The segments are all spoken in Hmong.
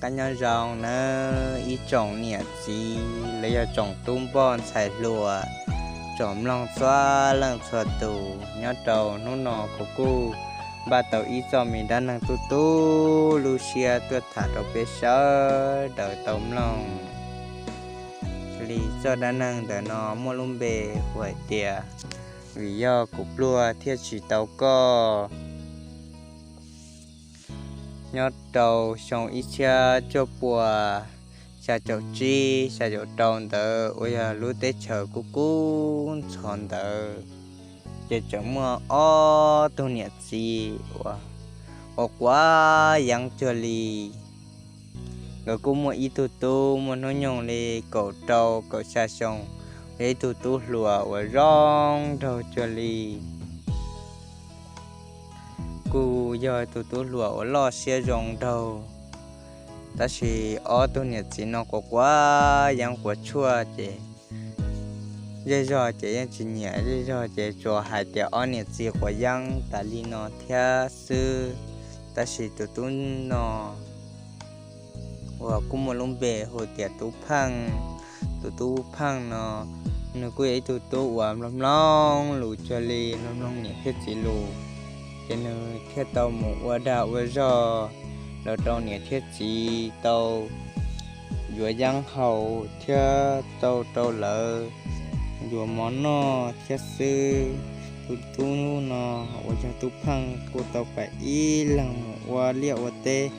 Qab nyob zoo nawb ib tsoom niam txiv los yog tsoom tub npoj ntxhais hluas, tsoom mloog txhua leej txhua tus. Nyob rau hnub no kuv kuj npaj tau ib txoj me dab neeg tu tu lub siab tuaj tham rau peb sawv daws tau mloog. Li txoj dab neeg ntawm no muaj lub npe hu hais tias vim yog kuv pluag thiaj tsis tau koj. Nyob rau xyoo ib txhiab cuaj puas xya caum tsib xya caum rau ntawd uas yog lub teb chaws kub kub ntxhov ntawd, ces tseem muaj ob tug niam txiv uas, uas quav yeeb cuag li. Nkawd kuj muaj ib tug tub muaj hnub nyoog li kaum rau kaum xya xyoo, yog ib tug tub hluas uas zoo nraug cuag li. Kuj yog tus tub hluas uas loj siab zoo nraug, tab sis ob tug niam txiv no quav quav yeeb quav tshuaj ces zej zog ces yeej tsis nyiam, zej zog ces tsuas hais tias ob niam txiv quav yeeb tas li no thiab xwb. Tab sis tus tub no uas kuj muaj lub npe hu tias Tub Pheej. Tus Tub Pheej no nws kuj yog ib tug tub uas mloog mloog lus cuag li, mloog mloog niam thiab txiv lus, ces nws thiaj tau mus ua dag ua zog los rau niam thiab txiv tau yuav yeeb haus thiab tau rau lawv yuav mov noj thiab xwb. Tus tub no uas yog Tub Pheej kuj tau pais ib leeg mus ua liaj ua teb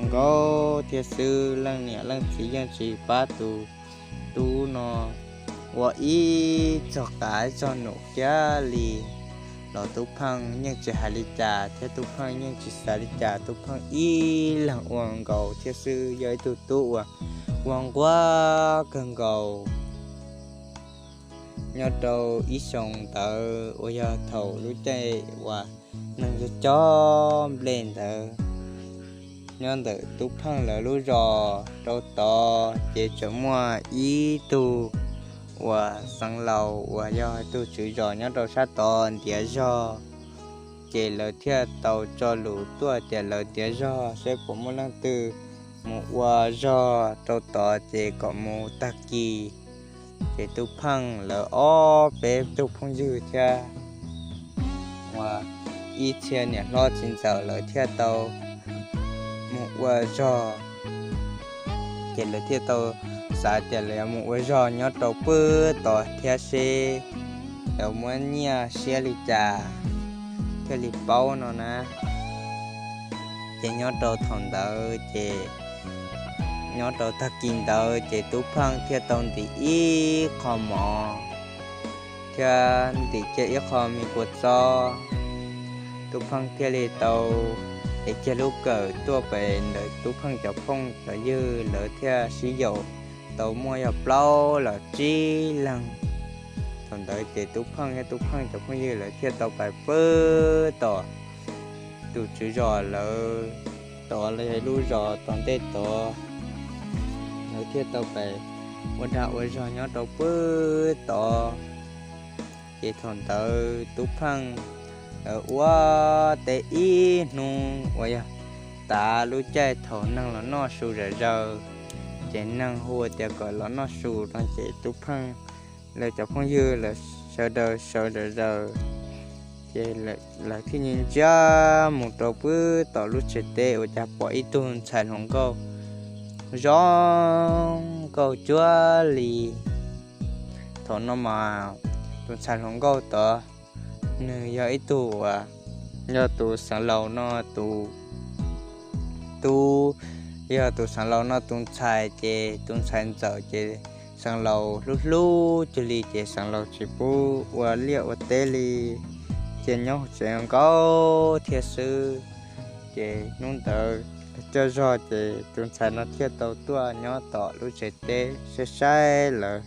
nkaus thiab xwb. Leej niam leej txiv yeej tsis pab tus tub no ua ib txog qav txog num kiag li, los Tub Pheej yeej tsis hais li cas thiab Tub Pheej yeej tsis xav li cas. Tub Pheej ib leeg ua nkaus thiab xwb, yog ib tug tub uas ua nquag kawg nkaus. Nyob rau ib xyoo ntawd uas yog thaum lub caij uas neeg cog cog nplej ntawd, nyob ntawm Tub Pheej lawv lub zos rau tod ces tseem muaj ib tug uas xeev laus uas yog tug tswv zos nyob rau sab tod ntiav zog, ces lawv thiaj tau tso lus tuaj tias lawv ntiav zog saib puas muaj leej twg mus ua zog rau tod ces kom mus tag kis. Ces Tub Pheej lawv ob peb tug phooj ywg thiab uas ib txhia niam hlob txiv ntxawm lawv thiaj tau mus ua zog. Ces lawv thiaj tau xav tias lawv yuav mus ua zog nyob rau pem tod thiab seb lawv muab nyiaj siab li cas thiaj li paub no na. Ces nyob rau thaum ntawd ces nyob rau tag kis ntawd ces Tub Pheej thiaj tau ntim ib qho mov thiab ntim kiag ib qho me kua txob. Tub Pheej thiaj li tau ev kiag lub kawm tuaj pem ntawm Tub Pheej cov phooj cov ywg, lawv thiaj sib yaum tau muaj yog plaub los tsib leeg. Thaum ntawd ces Tub Pheej thiab Tub Pheej cov phooj ywg lawv thiaj tau pais pem tom tus tswv zos lawv tod los yog lub zos tom ntej tod, lawv thiaj tau pais ua dag ua zog nyob rau pem tod. Ces thaum ntawd Tub Pheej lawv ua teb ib hnub uas yog tav lub caij thaum neeg los noj su zom zaws, ces neeg hu tias kom los noj su no ces Tub Pheej lawv cov phooj ywg lawv sawv daws sawv zom zaws, ces lawv thiaj li ntsia mus rau pem tom lub tsev teb ua cas pom ib tug ntxhais hluas nkauj zoo nkauj cuag li. Thaum no mas tus ntxhais hluas nkauj tod nws yog ib tug uas yog tus xeev laus no tus tub, yog tus xeev laus no tus ntxhais, ces tus ntxhais ntxawm ces xeev laus hlub hlub cuag li ces xeev laus tsis pub ua liaj ua teb li, ces nyob hauv tsev nkaus thiab xwb. Ces hnub ntawd cog zog ces tus ntxhais no thiaj tau tuaj nyob tom lub tsev teb saib saib lawv.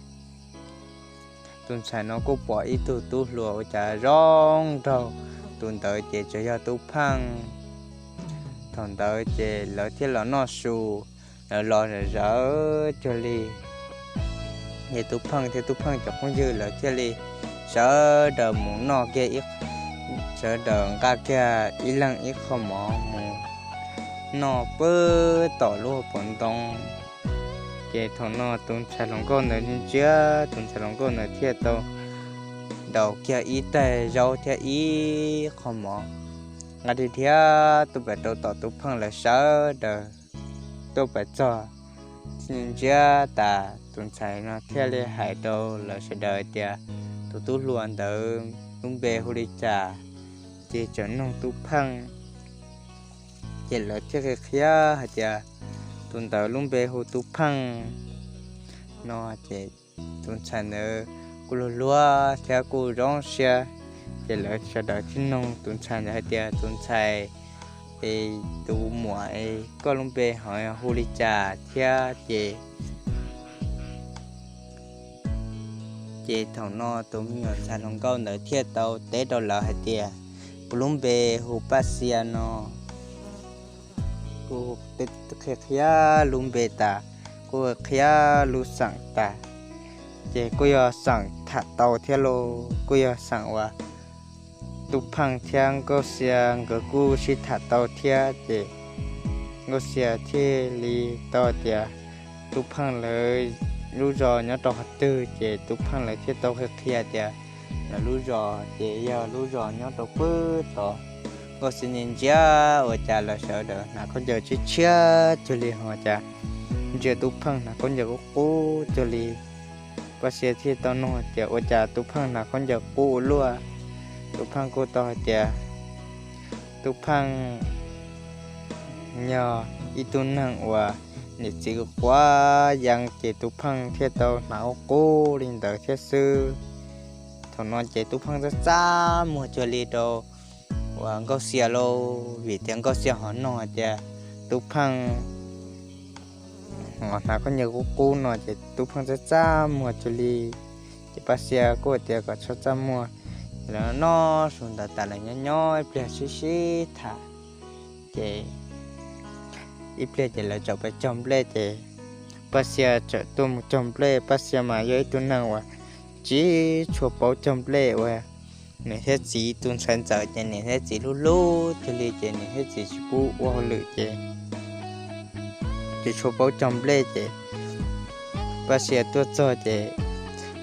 Tus ntxhais no kuj pom ib tug tub hluas ua cas zoo nraug, tus ntawd ces tsuas yog Tub Pheej. Thaum ntawd ces lawv thiaj los noj su, lawv los zom zaws cuag li. Ces Tub Pheej thiab Tub Pheej cov phooj ywg lawv thiaj li sawv daws mus noj kiag, sawv daws nqa kiag ib leeg ib qho mov mus noj puag tom lub hauv paus ntoo. Ces thaum no tus ntxhais hluas nkauj ntawd ntsia, tus ntxhais hluas nkauj ntawd thiaj tau daus kiag ib tais zaub thiab ib qho mov, nqa dhia dhia tuaj pem rau tom Tub Pheej lawv sawv daws tuaj pem txog. Ntsia tas tus ntxhais no thiaj li hais rau lawv sawv daws tias tus tub hluas ntawd lub npe hu li cas, ces tseem nug Tub Pheej. Ces lawv thiaj qhia qhia hais tias tus ntawd lub npe hu Tub Pheej no. Ces tus ntxhais ntawd kuj luag luag thiab kuj zoo siab. Ces lawv sawv daws thiaj nug tus ntxhais ntawd hais tias, tus ntxhais, es tus muam, es koj lub npe ho hu li cas thiab? Ces ces thaum no tus me nyuam ntxhais hluas nkauj ntawd thiaj tau teb rau lawv hais tias, kuv lub npe hu Paj Xia no. Kuj qhia qhia lub npe tas, kuj qhia lub xeem tas, ces kuj yog xeem tham tau thiab los kuj yog xeem uas Tub Pheej thiab Nkauj Xia nkawd kuj sib tham tau thiab. Ces Nkauj Xia thiaj li tau tias Tub Pheej lawv lub zos nyob rau qhov twg, ces Tub Pheej lawv thiaj tau qhia qhia tias lawv lub zos ces yog lub zos nyob rau puag tod. Nkauj Xia ntsia ntsia ua cas lawv sawv daws hnav khaub ncaws tshiab tshiab cuag li ho cas ntsia Tub Pheej hnav khaub ncaws qub qub cuag li. Paj Xia thiaj tau nug tias ua cas Tub Pheej hnav khaub ncaws qub ua luaj. Tub Pheej kuj tau hais tias Tub Pheej yog ib tug neeg uas niam txiv quav yeeb, ces Tub Pheej thiaj tau hnav qub qub li ntawd thiab xwb. Thaum no ces Tub Pheej txaj txaj muag cuag li rau uas Nkauj Xia lauj, vim tias Nkauj Xia ho nug hais tias Tub Pheej ho hnav khaub ncaws qub qub no ces Tub Pheej txaj txaj muag cuag li. Ces Paj Xia kuj hais tias kom txhob txaj muag. Lawv noj su ntawd tas lawv nyob nyob ib pliag sib sib tham, ces ib pliag ces lawv txawm pais cog nplej. Ces Paj Xia txawm tuaj mus cog nplej. Paj Xia mas yog ib tug neeg uas tsis tshua paub cog nplej uas niam thiab txiv, tus ntxhais ntxawm ces niam thiab txiv hlub hlub cuag li, ces niam thiab txiv tsis pub ua hauj lwm ces tsis tshua paub cog nplej. Ces Paj Xia tuaj txog ces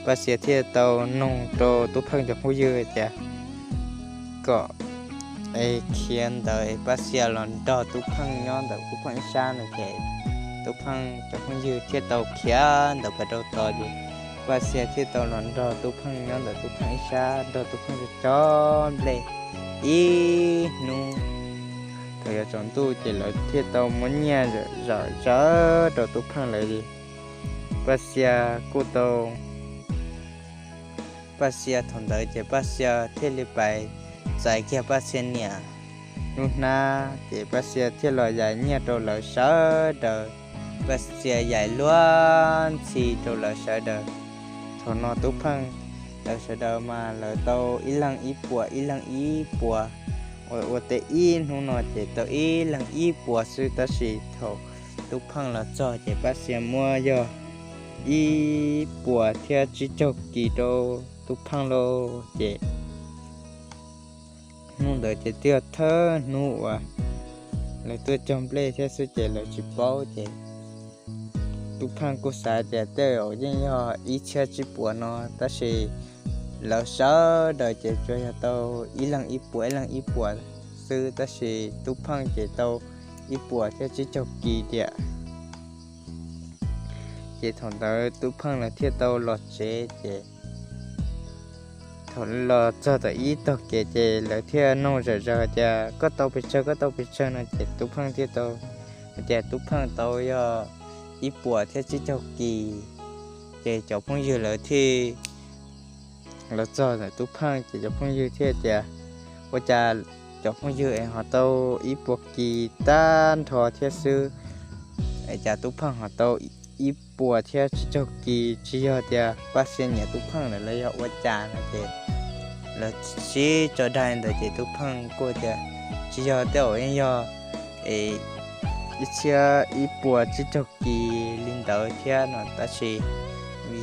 Paj Xia thiaj tau nug rau Tub Pheej cov phooj ywg tias kom es khiav ntawd es Paj Xia los nrog Tub Pheej nyob ntawm Tub Pheej ib sab no. Ces Tub Pheej cov phooj ywg thiaj tau khiav ntawd pais rau tod, ces Paj Xia thiaj tau los nrog Tub Pheej nyob ntawm Tub Pheej ib sab, nrog Tub Pheej cog nplej ib hnub. Thaum yuav tsaus ntuj ces lawv thiaj tau muab nyiaj zom zaws rau Tub Pheej lawv. Paj Xia kuj tau, Paj Xia thaum ntawd ces Paj Xia thiaj li pais txais kiag Paj Xia niam lub hnab, ces Paj Xia thiaj los yais nyiaj rau lawv sawv daws. Paj Xia yais luag ntxhi rau lawv sawv daws. Thaum no Tub Pheej lawv sawv daws mas lawv tau ib leeg ib puas, ib leeg ib puas, ua ua teb ib hnub no ces tau ib leeg ib puas xwb. Tab sis thaum Tub Pheej los txog ces Paj Xia muab yog ib puas thiab tsib caug kis rau Tub Pheej lauj. Ces hnub ntawd ces twb yog thawj hnub uas lawv tuaj cog nplej thiab xwb ces lawv tsis paub. Ces Tub Pheej kuj xav tias tej zaum yeej yog ib txhiab tsib puas no, tab sis lawv sawv daws ces tsuas yog tau ib leeg ib puas, ib leeg ib puas xwb, tab sis Tub Pheej ces tau ib puas thiab tsib caug kis tiam. Ces thaum ntawd Tub Pheej lawv thiaj tau los tsev. Ces thaum los txog tom ib tog kev ces lawv thiaj nug zom zaws tias koj tau pes tsawg, koj tau pes tsawg no, ces Tub Pheej thiaj tau hais tias Tub Pheej tau yog ib puas thiab tsib caug kis. Ces cov phooj ywg lawv thiaj los txog ntawm Tub Pheej ces cov phooj ywg thiaj tias ua cas cov phooj ywg es ho tau ib puas kis tag nrho thiab xwb, es cas Tub Pheej ho tau ib puas thiab tsib caug kis, tsis yog tias Paj Xia nyiam Tub Pheej lawm los yog ua cas no. Ces lawv sib tso dag ntawd ces Tub Pheej kuj tias tsis yog, tej zaum yeej yog ib txhiab ib puas tsib caug kis li ntawd thiab no, tab sis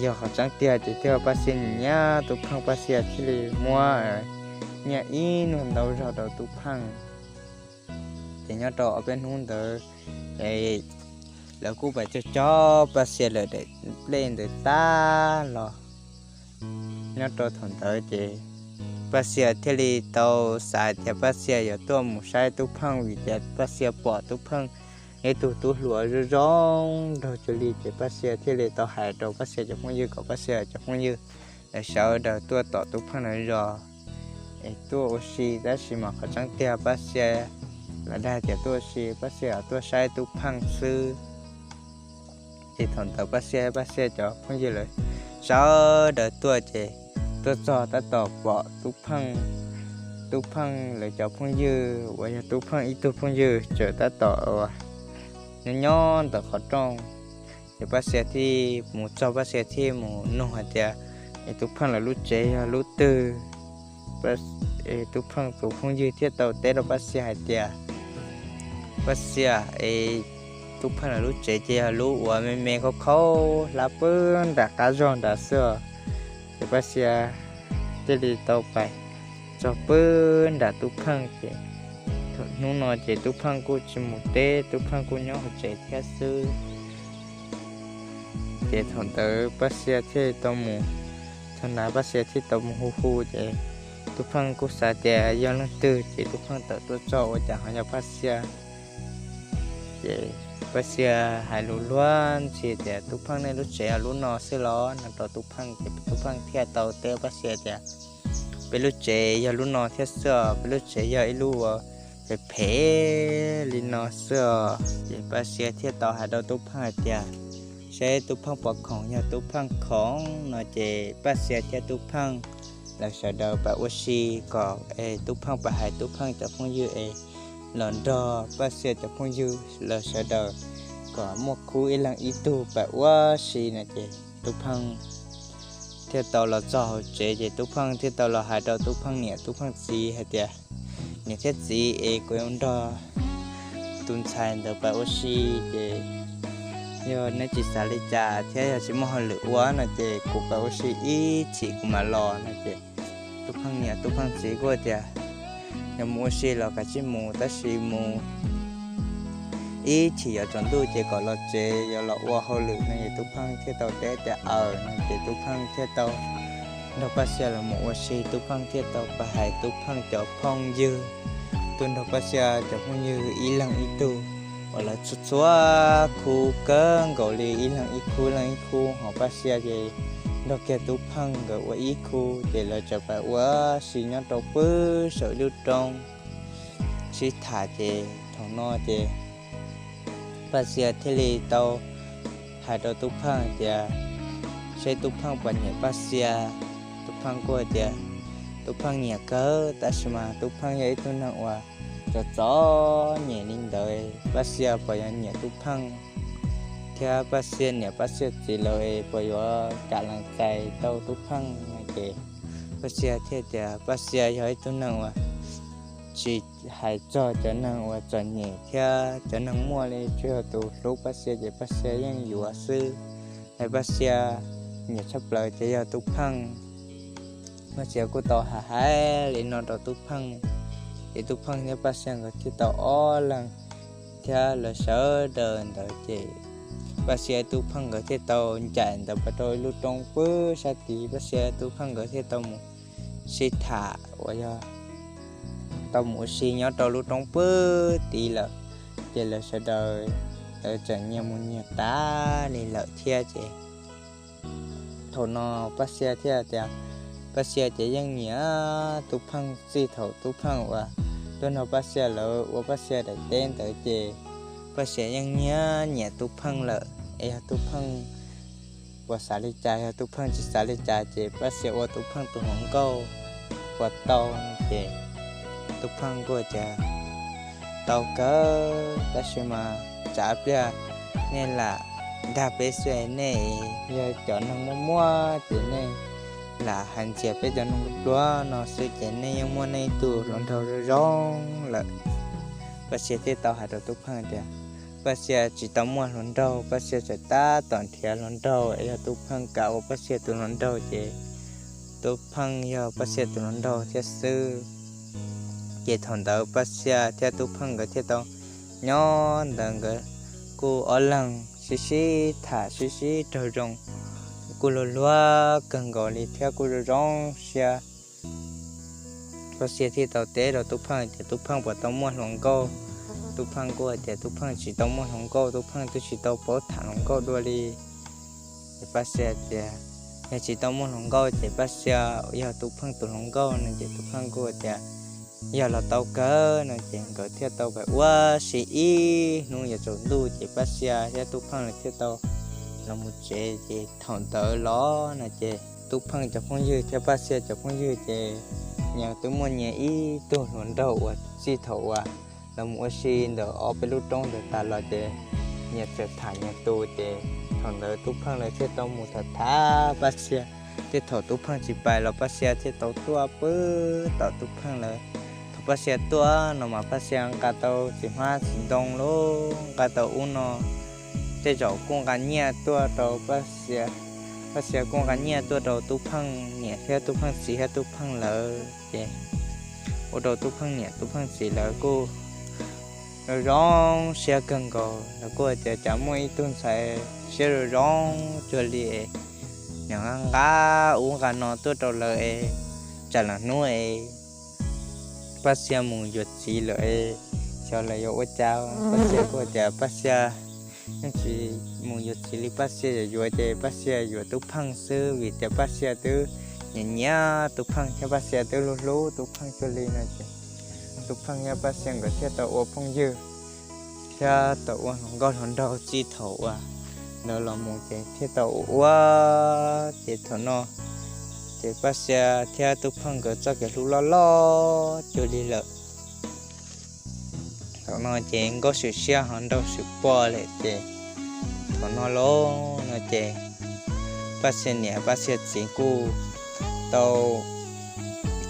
yog qhov tseeb tiag ces thiaj Paj Xia nyiam Tub Pheej, Paj Xia thiaj li muab nyiaj ib nyuag ntau zog rau Tub Pheej. Ces nyob rau ob peb hnub ntawd, lawv kuj pais cog cog Paj Xia lawm daim nplej ntawd tag los. Nyob rau thaum ntawd ces Paj Xia thiaj li tau xav tias Paj Xia yuav tuaj mus saib Tub Pheej, vim tias Paj Xia pom Tub Pheej ib tug tub hluas zoo zoo nraug cuag li, ces Paj Xia thiaj li tau hais rau Paj Xia cov phooj ywg kom Paj Xia cov phooj ywg lawv sawv daws tuaj tom Tub Pheej lawv zos es tuaj ua si. Tab sis mas qhov tseeb tiag Paj Xia los dag tias tuaj ua si, Paj Xia tuaj saib Tub Pheej xwb. Ces thaum ntawd Paj Xia, Paj Xia cov phooj ywg lawv sawv daws tuaj ces tuaj txog tab tom pom Tub Pheej, Tub Pheej lawv cov phooj ywg uas yog Tub Pheej ib tug phooj ywg tseem tab tom nyob nyob ntawm qhov rooj. Ces Paj Xia thiaj mus txog, Paj Xia thiaj mus nug hais tias, es Tub Pheej lawv lub tsev yog lub twg? Tub Pheej tus phooj ywg thiaj tau teb rau Paj Xia hais tias, Paj Xia, es Tub Pheej lawv lub tsev ces yog lub uas me me khaub khaub hlab pw nram qab zog nrad xwb os. Ces Paj Xia thiaj li tau pais txog pw nram Tub Pheej ces hnub no ces Tub Pheej kuj tsis mus teb, Tub Pheej kuj nyob hauv tsev thiab xwb. Ces thaum ntawd Paj Xia thiaj tau mus, thaum ntawd Paj Xia thiaj tau mus hu hu ces Tub Pheej kuj xav tias yog leej twg ces Tub Pheej tawm tuaj txog ua cas ho yog Paj Xia. Ces Paj Xia hais lus luag ntxhi tias, Tub Pheej, nej lub tsev yog lub no xwb los? No rau Tub Pheej ces Tub Pheej thiaj tau teb Paj Xia tias, peb lub tsev yog lub no thiab xwb os, peb lub tsev yog ib lub uas phem phem li no xwb os. Ces Paj Xia thiaj tau hais rau Tub Pheej hais tias, seb Tub Pheej puas khoom, yog Tub Pheej khoom no ces Paj Xia thiab Tub Pheej lawv sawv daws pab ua si kom es Tub Pheej pab hais Tub Pheej cov phooj ywg es los nrog Paj Xia cov phooj ywg lawv sawv daws kom muaj khub ib leeg ib tug pab ua si no ces Tub Pheej thiaj tau los txog hauv tsev ces Tub Pheej thiaj tau los hais rau Tub Pheej niam Tub Pheej txiv hais tias, niam thiab txiv, es kuv yuav nrog tus ntxhais ntawd pab ua si ces yog neb tsis xav li cas thiab yog tsis muaj hauj lwm ua no ces kuv pab ua si ib chim kuv mam los no ces Tub Pheej niam Tub Pheej txiv kuj tias, yog mus ua si los kav tsij mus, tab sis mus ib chim yuav tsaus ntuj ces kom los tsev yuav los ua hauj lwm no ces Tub Pheej thiaj tau teb tias, aws no ces Tub Pheej thiaj tau nrog Paj Xia los mus ua si. Tub Pheej thiaj tau pab hais Tub Pheej cov phooj ywg tuaj nrog Paj Xia cov phooj ywg ib leeg ib tug uas lawv txhua txhua khub kawg nkaus li, ib leeg ib khub, ib leeg ib khub, ho Paj Xia ces nrog kiag Tub Pheej nkawd ua ib khub ces lawv txawm pab ua si nyob rau pw saum ib lub roob sib tham ces thaum no ces Paj Xia thiaj li tau hais rau Tub Pheej tias, seb Tub Pheej puas nyiam Paj Xia. Tub Pheej kuj hais tias Tub Pheej nyiam kawg, tab sis mas Tub Pheej yog ib tug neeg uas txom txom nyem li ntawd, Paj Xia puas yuav nyiam Tub Pheej thiab Paj Xia niam Paj Xia txiv lawv es puas yuav kam lees txais tau Tub Pheej no ces Paj Xia thiaj tias Paj Xia yog ib tug neeg uas tsis hais txog cov neeg uas txom nyem thiab cov neeg muaj li, tsuas yog tus hlub Paj Xia ces Paj Xia yeej yuav xwb. Es Paj Xia nyiam tshaj plaws ces yog Tub Pheej. Paj Xia kuj tau hais hais li no rau Tub Pheej, ces Tub Pheej thiab Paj Xia nkawd thiaj tau ob leeg thiab lawv sawv daws ntawd ces Paj Xia Tub Pheej nkawd thiaj tau ncaim ntawd pais rau ib lub roob pw sab tid. Paj Xia Tub Pheej nkawd thiaj tau mus sib tham uas yog tau mus ua si nyob rau lub roob pw tid lawm. Ces lawv sawv daws lawv tseem nyias mus nyias tas li lawm thiab ces thaum no Paj Xia thiaj tias Paj Xia ces yeej nyiam Tub Pheej txij thaum Tub Pheej uas tuaj nrog Paj Xia lawv ua Paj Xia daim teb ntawd ces Paj Xia yeej nyiam nyiam Tub Pheej lawm. Es yog Tub Pheej puas xav li cas, yog Tub Pheej tsis xav li cas ces Paj Xia ua Tub Pheej tus hluas nkauj puas tau? Ces Tub Pheej kuj tias tau kawg, tab sis mas tsam pliag nej lam dag peb xwb, nej yog cov neeg muaj muaj ces nej lam hais ntxias peb cov neeg pluag pluag no xwb ces nej yeej muaj nej ib tug hluas nraug zoo zoo lawm. Paj Xia thiaj tau hais rau Tub Pheej tias Paj Xia tsis tau muaj hluas nraug, Paj Xia tseem tab tom nrhiav hluas nraug es yog Tub Pheej kam ua Paj Xia tus hluas nraug ces Tub Pheej yog Paj Xia tus hluas nraug thiab xwb. Ces thaum ntawd Paj Xia thiab Tub Pheej nkawd thiaj tau Nyob ntawd nkawd kuj ob leeg sib sib tham sib sib raug zoo, kuj luag luag kawg nkaus li thiab kuj zoo zoo siab. Paj Xia thiaj tau teb rau Tub Pheej tias Tub Pheej puas tau muaj hluas nkauj. Tub Pheej kuj hais tias Tub Pheej tsis tau muaj hluas nkauj, Tub Pheej twb tsis tau paub tham hluas nkauj dua li. Ces Paj Xia tias yog tsis tau muaj hluas nkauj ces Paj Xia yog Tub Pheej tus hluas nkauj no ces Tub Pheej kuj tias yog los tau kawg no ces nkawd thiaj tau pais ua si ib hnub yuav tsaus ntuj ces Paj Xia thiab Tub Pheej lawv thiaj tau los mus tsev. Ces thaum ntawd los no ces Tub Pheej cov phooj ywg thiab Paj Xia cov phooj ywg ces nyias twb muaj nyias ib tug hluas nraug uas txij thaum uas los mus ua si ntawm ob peb lub roob ntawd tas los ces nyias txawm tham nyias tus ces thaum ntawd Tub Pheej lawv thiaj tau mus tham tham Paj Xia. Thiab thaum Tub Pheej tsis pais los Paj Xia thiaj tau tuaj pw tom Tub Pheej lawv. Thaum Paj Xia tuaj no mas Paj Xia nqa tau txiv hmab txiv ntoo los nqa tau ub no, tej zaum kuj nqa nyiaj tuaj rau Paj Xia. Paj Xia kuj nqa nyiaj tuaj rau Tub Pheej niam thiab Tub Pheej txiv thiab Tub Pheej lawv ces ua rau Tub Pheej niam Tub Pheej txiv lawv kuj zoo zoo siab kawg nkaus. Lawv kuj hais tias cas muaj ib tug ntxhais siab zoo zoo cuag li es nws nqa ub nqa no tuaj rau lawv es tsam lawm hnub es Paj Xia mus yuav txiv lawm es xyov lawv yuav ua cas. Paj Xia kuj tias Paj Xia yeej tsis mus yuav txiv li, Paj Xia yuav yuav ces Paj Xia yuav Tub Pheej xwb vim tias Paj Xia twb nyiam nyiam Tub Pheej thiab Paj Xia twb hlub hlub Tub Pheej cuag li no ces Tub Pheej thiab Paj Xia nkawd thiaj tau ua phooj ywg thiab tau ua hluas nkauj hluas nraug txij thaum uas ntawd los mus ces thiaj tau ua ua ces thaum no ces Paj Xia thiab Tub Pheej nkawd txoj kev hlub loj loj cuag li lawm. Thaum no ces Nkauj Swm siab ho Nraug Swm poj lawm ces thaum no lauj no ces Paj Xia niam Paj Xia txiv kuj tau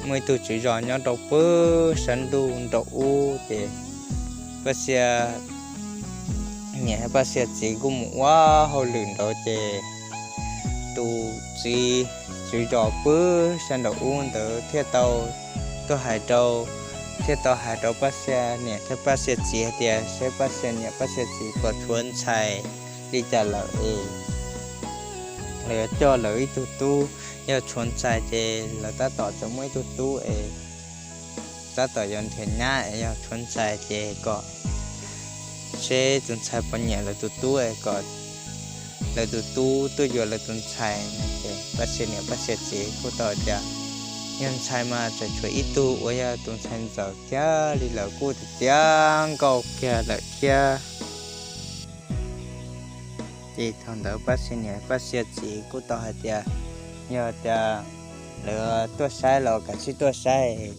muaj ib tug tswv zos nyob rau pem sab ntuj nraum ub ces Paj Xia niam Paj Xia txiv kuj mus ua hauj lwm nraud ces tus txiv tswv zos pem sab nraum ub ntawd thiaj tau tuaj hais rau, thiaj tau hais rau Paj Xia niam thiab Paj Xia txiv hais tias seb Paj Xia niam Paj Xia txiv puas tshuav ntxhais li cas lawm es lawv yuav coj lawv ib tug tub, yog tshuav ntxhais ces lawv tab tom tseem muaj ib tug tub es tab tom yuav nrhiav nyab es yog tshuav ntxhais ces kom seb tus ntxhais puas nyiam lawv tus tub es kom lawv tus tub tuaj yuav lawv tus ntxhais no ces Paj Xia niam Paj Xia txiv kuj tau tias yog ntxhais mas tseem tshuav ib tug uas yog tus ntxhais ntxawm kiag li lawm kuj tiav tiav nkauj kiag lawm thiab. Ces thaum ntawd Paj Xia niam Paj Xia txiv kuj tau hais tias yog tias lawv tuaj saib los kav tsij tuaj saib,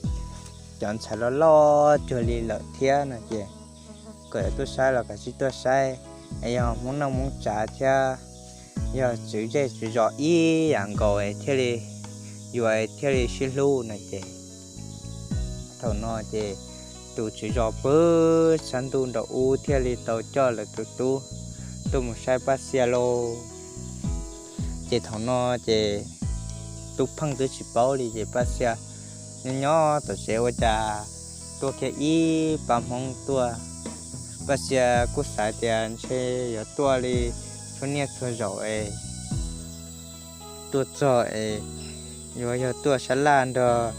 cov ntxhais loj loj cuag li lawm thiab no ces kom tuaj saib los kav tsij tuaj saib, es yog Hmoob noj Hmoob tsav thiab yog tswv zej tswv zos ib yam nkaus thiaj li yuav thiaj li sib hlub no ces thaum no ces tus tswv zos pem sab ntuj nraum ub thiaj li tau coj lawv tus tub tuaj mus saib Paj Xia lauj. Ces thaum no ces Tub Pheej twb tsis paub li ces Paj Xia nyob nyob tom tsev ua cas tuaj kiag ib pab Hmoob tuaj. Paj Xia kuj xav tias ntshe yuav tuaj li txhua niaj txhua zaus es tuaj txog es yuav yog tuaj sab laj nrog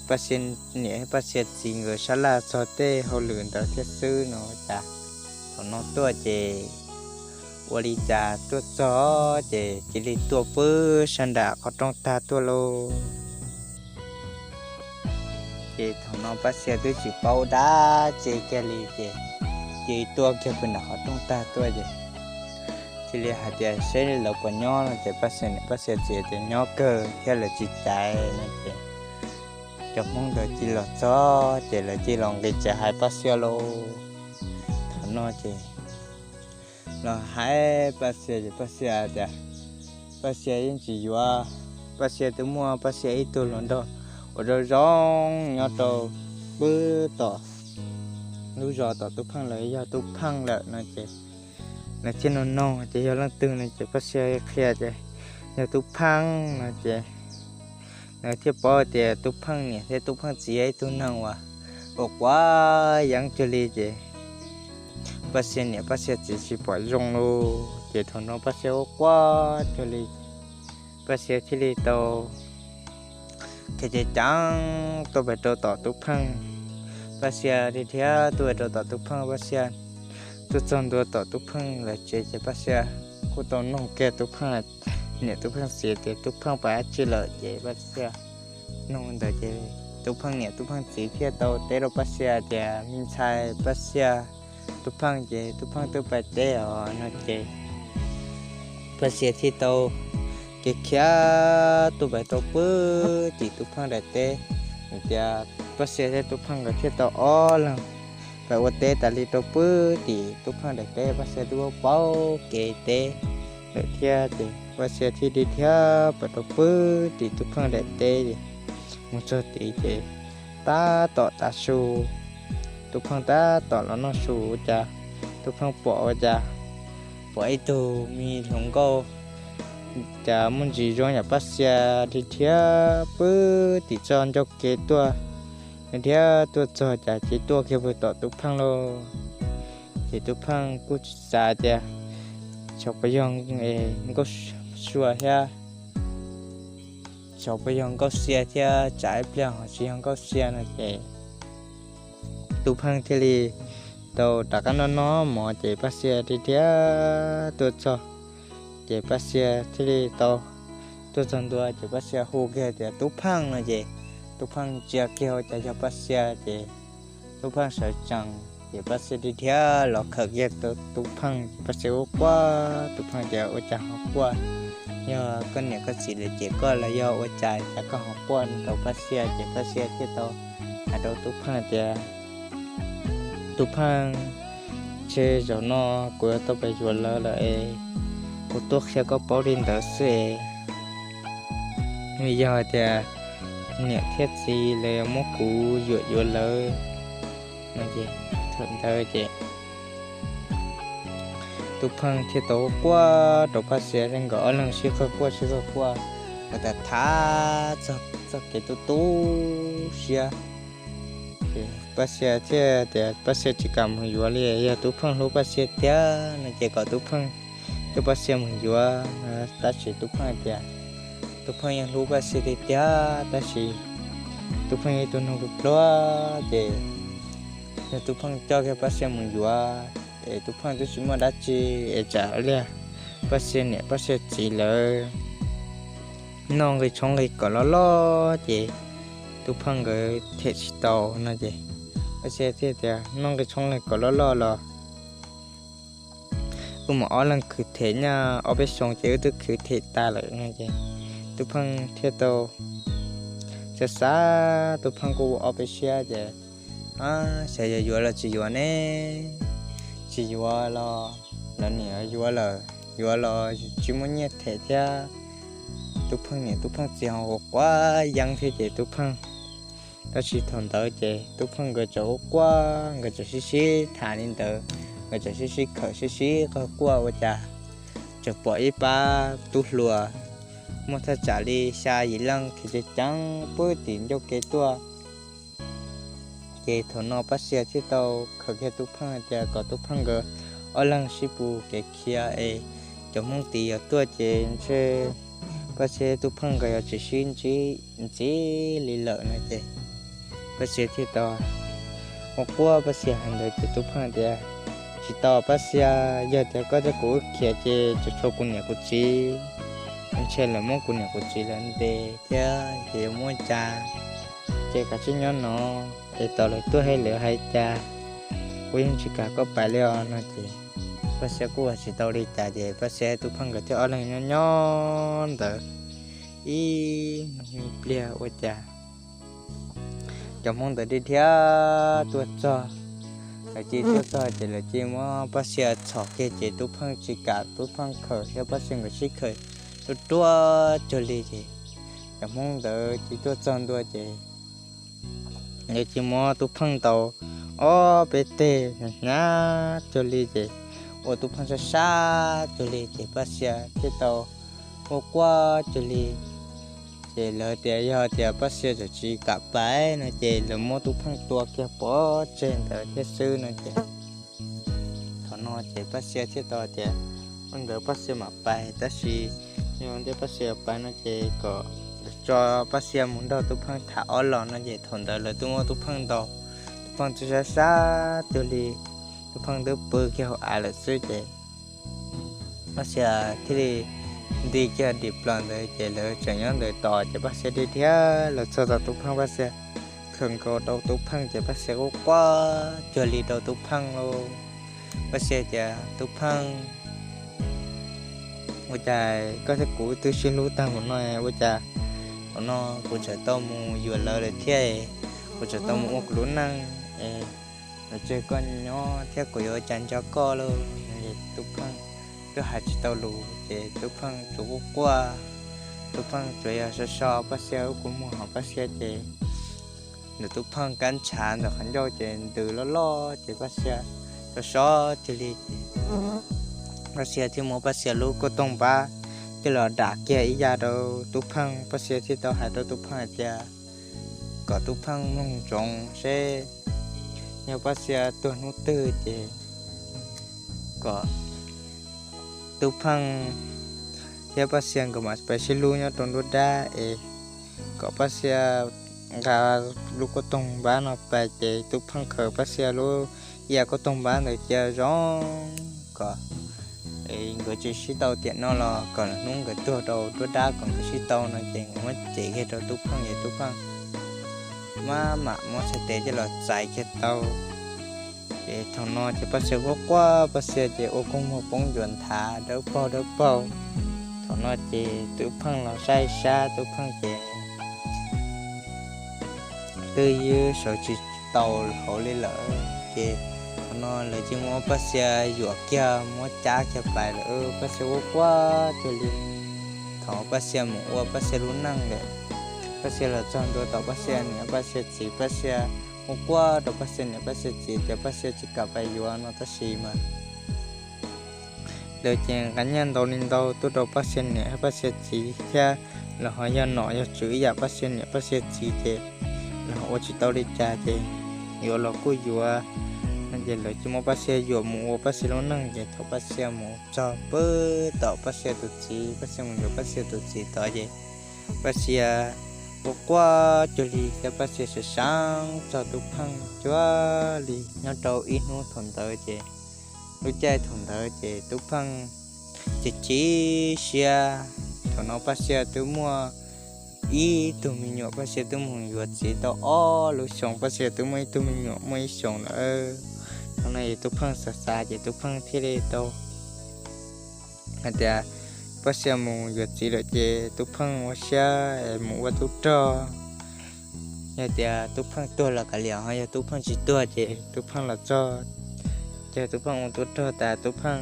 Paj Xia niam Paj Xia txiv nkawd sab laj txog tej hauj lwm ntawd thiab xwb no cas thaum no tuaj ces ua li cas tuaj txog ces cia li tuaj pem sab nram qhov rooj tag tuaj lauj. Ces thaum no Paj Xia twb tsis paub dab tsi kiag li ces cia li tuaj kiag pem nram qhov rooj tag tuaj ces cia li hais tias seb lawv puas nyob no ces Paj Xia niam Paj Xia txiv tias nyob kawg thiab lawv tsis caiv no ces cov Hmoob ntawd cia li los txog ces lawv cia li los nqis tsev hais Paj Xia lauj. Thaum no ces los hais Paj Xia ces Paj Xia tias Paj Xia yeej tsis yuav, Paj Xia twb muaj Paj Xia ib tug hluas nraug uas zoo zoo nyob rau pem tom lub zos tom Tub Pheej lawv yog Tub Pheej lawm no ces lawv thiaj nug nug ces yog leej twg no ces Paj Xia qhia tias yog Tub Pheej no ces lawv thiaj paub tias Tub Pheej niam thiab Tub Pheej txiv yog ib tug neeg uas quav yeeb cuag li ces Paj Xia niam Paj Xia txiv tsis pom zoo lawm. Ces thaum no Paj Xia quaj quaj cuag li, Paj Xia thiaj li tau khiav ceev ceev tuaj pem rau tom Tub Pheej. Paj Xia dhia dhia tuaj pem rau tom Tub Pheej, Paj Xia tuaj txog ntua tom Tub Pheej lawv tsev ces Paj Xia kuj tau noog kiag Tub Pheej niam Tub Pheej txiv tias Tub Pheej pais dab tsi lawm ces Paj Xia noog ntawd ces Tub Pheej niam Tub Pheej txiv thiaj tau teb rau Paj Xia tias me ntxhais Paj Xia, Tub Pheej ces Tub Pheej twb pais teb os no ces Paj Xia thiaj tau khiav khiav tuaj pem rau pem tim Tub Pheej daim teb. Tias Paj Xia thiab Tub Pheej nkawd thiaj tau ob leeg pais ua teb tas li rau pem tim Tub Pheej daim teb. Paj Xia twb paub kev teb lawm thiab ces Paj Xia thiaj dhia dhia pais rau pem tim Tub Pheej daim teb. Mus txog tid ces tab tom tav su, Tub Pheej tab tom los noj su ua cas Tub Pheej pom ua cas pom ib tug me hluas nkauj cas muaj ntsis zoo yam Paj Xia dhia dhia pem tim txoj ncauj kev tuaj. Dhia dhia tuaj txog cas ces tuaj kiag pem tom Tub Pheej lauj. Ces Tub Pheej kuj tsis xav tias xyov puas yog nkauj sua thiab, xyov puas yog Nkauj Xia thiab, tsam ib pliag ho tsis yog Nkauj Xia no ces Tub Pheej thiaj li tau rov qab noj noj mov ces Paj Xia dhia dhia tuaj txog ces Paj Xia thiaj li tau tuaj txog ntua ces Paj Xia hu kiag tias Tub Pheej no ces Tub Pheej ntsia kiag ua cas yog Paj Xia ces Tub Pheej sawv tsees ces Paj Xia dhia dhia los khawm kiag Tub Pheej ces Paj Xia quaj quaj, Tub Pheej tias ua cas ho quaj, yog koj niam koj txiv lawv cem koj los yog ua cas cas koj ho quaj rau Paj Xia ces Paj Xia thiaj tau hais rau Tub Pheej tias Tub Pheej, ntshe zaum no kuv yuav tau pais yuav lawv lawm es kuv tuaj qhia koj paub li ntawd xwb es, vim yog hais tias niam thiab txiv lawv muab kuv yuam yuav lawv no ces thaum ntawd ces Tub Pheej thiaj tau quaj rau Paj Xia thiab nkawd ob leeg sib qawg quaj sib qawg quaj, nkawd tham tham txog txoj kev tu tu siab. Ces Paj Xia thiaj tias Paj Xia tsis kam mus yuav li, yog Tub Pheej hlub Paj Xia tiag no ces kom Tub Pheej coj Paj Xia mus yuav, tab sis Tub Pheej tias Tub Pheej yeej hlub Paj Xia tiag tiag tab sis Tub Pheej yog ib tug neeg pluag pluag ces yog Tub Pheej coj kiag Paj Xia mus yuav es Tub Pheej twb tsis muaj dab tsi es tsam ib pliag Paj Xia niam Paj Xia txiv lawv noj nqi tshoob nqi kos loj loj ces Tub Pheej nkawd them tsis tau no ces Paj Xia thiaj tias noj nqi tshoob nqi kos loj loj los wb mam ob leeg khwv them, nyob ob peb xyoo ces wb twb khwv them tas lawm no ces Tub Pheej thiaj tau xav xav, Tub Pheej kuj ua ob peb siab ces xyov yuav yuav los tsis yuav ne, tsis yuav los lawv niam yuav lawm, yuav los tsis muaj nyiaj them thiab, Tub Pheej niam Tub Pheej txiv ho quav yeeb thiab ces Tub Pheej, tab sis thaum ntawd ces Tub Pheej nkawd tseem quaj quaj, nkawd tseem sib sib tham li ntawd, nkawd tseem sib sib khawm sib sib qawg quaj ua cas tseem pom ib pab tub hluas muaj thaj tsam li xya yim leej khiav ceev ceev pem tim ncauj kev tuaj. Ces thaum no Paj Xia thiaj tau khawm kiag Tub Pheej hais tias kom Tub Pheej nkawd ob leeg sib pus kev khiav es cov Hmoob tid yuav tuaj ces ntshe Paj Xia Tub Pheej nkawd yuav tsis sib ntsib ntxiv li lawm no ces Paj Xia thiaj tau ua quaj, Paj Xia hais ntawd ces Tub Pheej tias tsis tau Paj Xia, yog tias koj coj kuv wb khiav ces tseem tshuav kuv niam kuv txiv, ntshe lawv muab kuv niam kuv txiv lawv ntes thiab ces yuav muab cas, ces kav tsij nyob no es tos lawv tuaj thiab lawv hais cas, kuv yeej tsis kam koj pais li os no ces Paj Xia kuj ua tsis tau li cas ces Paj Xia Tub Pheej nkawd thiaj ob leeg nyob nyob ntawd ib hnub pliag ua cas cov Hmoob ntawd dhia dhia tuaj txog. Lawv cia tuaj txog ces lawv cia muab Paj Xia txhom kiag ces Tub Pheej tsis kam Tub Pheej khawm thiab Paj Xia nkawd sib khawm ruaj ruaj cuag li ces cov Hmoob ntawd cia tuaj txog ntua ces lawv cia muab Tub Pheej ntaus ob peb teg hnyav cuag li ces ua Tub Pheej sab sab cuag li ces Paj Xia thiaj tau quaj quaj cuag li. Ces lawv tias yog tias Paj Xia tseem tsis kam pais no ces lawv muab Tub Pheej tua kiag pov tseg ntawd thiab xwb no ces no ces Paj Xiab thiaj tau tias, ua ntawd Paj Xiab mam pais, tab sis yog ntej Paj Xiab pais no ces kom tso Paj Xiab mus nrog Tub Pheej tham ob los no ces thaum ntawd lawv twb muab Tub Pheej ntaus, Tub Pheej twb sab sab cuag li, Tub Pheej twb pw kiag hauv av lawm xwb ces Paj Xiab thiaj li nti kiag dim plaws ntawd ces lawv tseem nyob ntawd tos ces Paj Xiab dhia dhia los txog tom Tub Pheej, Paj Xiab khawm nkaus rau Tub Pheej ces Paj Xiab quaj quaj cuag li rau Tub Pheej lauj. Paj Xiab tias, Tub Pheej, ua cas koj thiab kuv twb sib hlub tag npaum no, ua cas thaum no kuv tseem tau mus yuam lawv lawm thiab, kuv tseem tau mus ua kuv lub neej es, nws tseg koj nyob thiab kuv yuav ua cas nco koj lauj. Tub Pheej twb hais tsis tau lus ces Tub Pheej tsuas quaj quaj, Tub Pheej tsuas yog so so Paj Xiab lub kua muag hos Paj Xiab ces ntawm Tub Pheej kab ntshav ntawm qhov ncauj ces ntws loj loj ces Paj Xiab so so cuag li ces Paj Xiab thiaj muab Paj Xiab lub kuj toog npab coj los dam kiag ib yav rau Tub Pheej. Paj Xiab thiaj tau hais rau Tub Pheej hais tias kom Tub Pheej mloog ntsoov seb yog Paj Xiab tuag hnub twg ces kom Tub Pheej thiab Paj Xiab nkawd mam pais sib hlub nyob rau nruab dab es kom Paj Xiab nqa lub kuj toog npab no pais ces Tub Pheej khaws Paj Xiab lub ib yam kuj toog npab ntawd cia zoo kom nkawd tsis sib tau tiam no los kom hnub nkawd tuag rau nruab dab kom nkawd sib tau no ces nkawd muab cev kiag rau Tub Pheej ces Tub Pheej maj mam muab txhais tes coj los txais kiag tau. Ces thaum no ces Paj Xiab quaj quaj, Paj Xiab ces ua kua muag poob ncuav nthav dawb paug dawb paug. Thaum no ces Tub Pheej los saib sab, Tub Pheej ces twb ywb sawv tsis tau hauv li lawm. Ces thaum no lawv cia li muab Paj Xiab yuam kiag muab cab kiag pais lawm, Paj Xiab quaj quaj cuag li. Thaum Paj Xiab mus ua Paj Xiab lub neej lawm, Paj Xiab los txog ntua tom Paj Xiab niam Paj Xiab txiv, Paj Xiab quaj quaj rau Paj Xiab niam Paj Xiab txiv tias Paj Xiab tsis kam pais yuav no tab sis mas lawv ces nqa nyiaj ntau li ntau tuaj rau Paj Xiab niam Paj Xiab txiv thiab los ho yog nom yog tswv ib yam Paj Xiab niam Paj Xiab txiv ces los ua tsis tau li cas ces yuav los kuj yuav no ces lawv cia li muab Paj Xiab yuam mus ua Paj Xiab lub neej ces thaum Paj Xiab mus txog pw tom Paj Xiab tus txiv, Paj Xiab mus yuav Paj Xiab tus txiv tod ces Paj Xiab quaj quaj cuag li thiab Paj Xiab sawv seev txog Tub Pheej cuag li. Nyob rau ib hnub thaum ntawd ces lub caij thaum ntawd ces Tub Pheej chim chim siab. Thaum no Paj Xiab twb muaj ib tug me nyuam, Paj Xiab twb mus yuav txiv tau ob lub xyoos, Paj Xiab twb muaj ib tug me nyuam muaj ib xyoos lawm. Thaum no es Tub Pheej xav xav ces Tub Pheej thiaj li tau hais tias Paj Xiab mus yuav txiv lawm ces Tub Pheej ua siab es mus ua tub rog. Yog tias Tub Pheej tuag los kav liam, ho yog Tub Pheej tsis tuag ces Tub Pheej los txog ces Tub Pheej ua tub rog tas Tub Pheej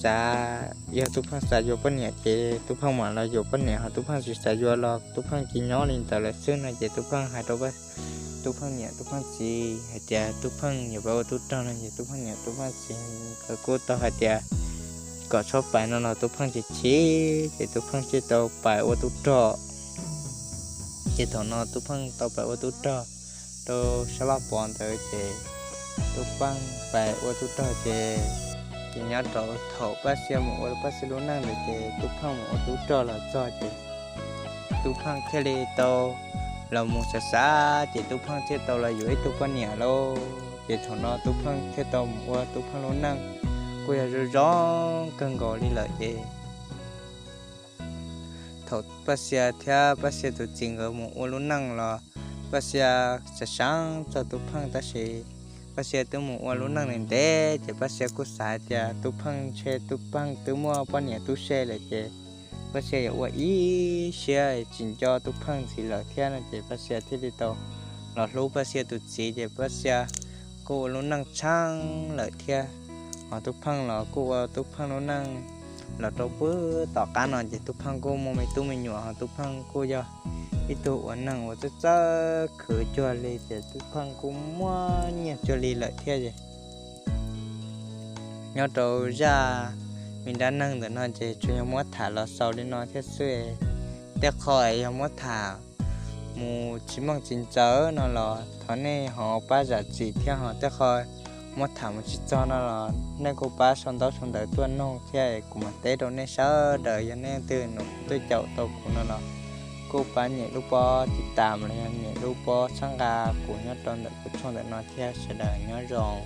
xav, yog Tub Pheej xav yuav poj niam ces Tub Pheej mam los yuav poj niam, ho Tub Pheej tsis xav yuav los Tub Pheej cia li nyob li ntawd lawm xwb no ces Tub Pheej hais rau Tub Pheej niam Tub Pheej txiv hais tias Tub Pheej yuav pab ua tub rog no ces Tub Pheej niam Tub Pheej txiv nkawd kuj tau hais tias kom txhob pais no los Tub Pheej chim chim ces Tub Pheej thiaj tau pais ua tub rog. Ces thaum no Tub Pheej tau pais ua tub rog rau sab Vaj Pov ntawd ces Tub Pheej pais ua tub rog ces, ces nyob rau thaum Paj Xiab mus ua Paj Xiab lub neej ntawd ces Tub Pheej mus ua tub rog los txog ces Tub Pheej thiaj li tau los mus xav xav ces Tub Pheej thiaj tau los yuav ib tug poj niam lauj. Ces thaum no Tub Pheej thiaj tau mus ua Tub Pheej lub neej kuj yog zoo zoo kawg nkaus li lawm ces thaum Paj Xiab thiab Paj Xiab tus txiv nkawd mus ua lub neej los Paj Xiab xav xav txog Tub Pheej tab sis Paj Xiab twb mus ua lub neej ntev ntev ces Paj Xiab kuj xav hais tias Tub Pheej ntshe Tub Pheej twb muaj poj niam tub se lawm ces Paj Xiab yuav ua ib siab tsis nco Tub Pheej ntxiv lawm thiab no ces Paj Xiab thiaj li tau los hlub Paj Xiab tus txiv ces Paj Xiab kuj ua lub neej tsheej lawm thiab. Ho Tub Pheej los kuj ua Tub Pheej lub neej los rau pem tom qab no ces Tub Pheej kuj muaj me tub me nyuam, ho Tub Pheej kuj yog ib tug ua neeg uas txawj txawj khwv cuag li ces Tub Pheej kuj muaj nyiaj cuag li lawm thiab es nyob rau zaj me dab neeg ntawm no ces tsuas yog muab tham los xaus li no thiab xwb. Tej qho yog muab tham mus tsis meej tsis ntxaws no los thov nej ho pab zam txim thiab, ho tej qho muab tham mus tsis txog no los nej kuj pab sau ntaub sau ntawv tuaj noog thiab kuv mam teb rau nej sawv daws. Yog nej twg num tuaj caum tau kuv no los kuj pab nyem lub pob tiv tam los yog nyem lub pob txhawb nqa kuv nyob rau ntawm kuv tshooj ntawm no thiab. Sawv daws nyob zoo.